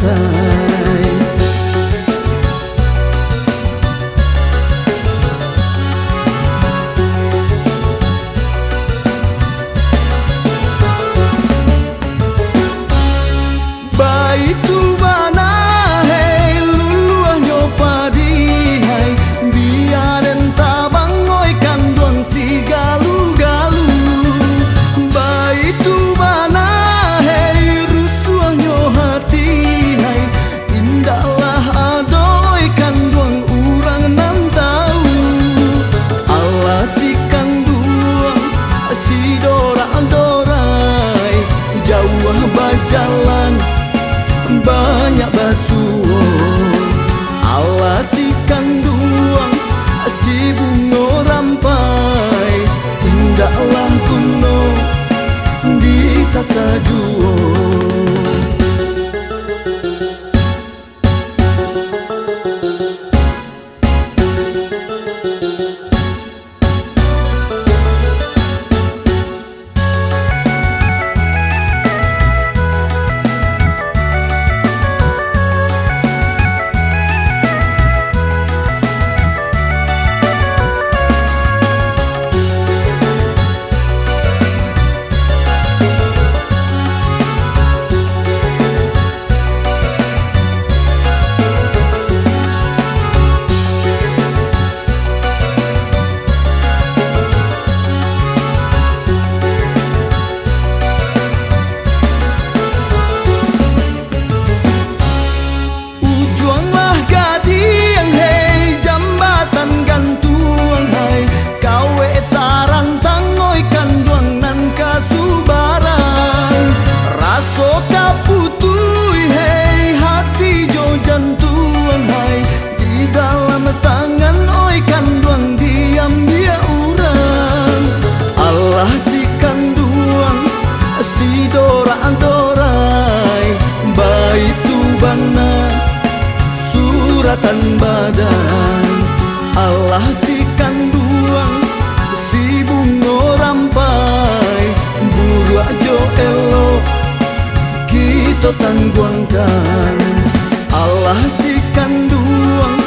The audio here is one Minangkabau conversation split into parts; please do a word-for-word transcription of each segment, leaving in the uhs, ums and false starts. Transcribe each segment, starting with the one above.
Sai. Baitu bana, hei, luluahnyo padi, hai, bia den tabang, oi, kanduang si galu-galu. Baitu bana, hei, rusuahnyo hati, hai, indaklah ado, oi, kanduang, urang nan tau. Alah si kanduang, si dorak-dorai, jauah bajalan, banyak basuo. Alah si kanduang, si bungo rampai, indaklah guno disasa juo. Ujuang lah gadiang, hei, jambatan gantuang, hai, kawek tarantang, oi, kanduang nan kasubaran. Raso ka putuih, hei, hati jo jantuang, hai, di dalam tangan, oi, kanduang, diambiak urang. Alah si kanduang, si dorak-dorai, baitu bana suratan badan. Alah si kanduang, si bungo rampai, buruak jo elok kito tangguangkan. Alah si kanduang,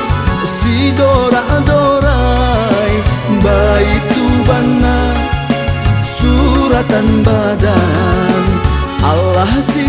si dorak-dorai, baitu bana suratan badan. Alah si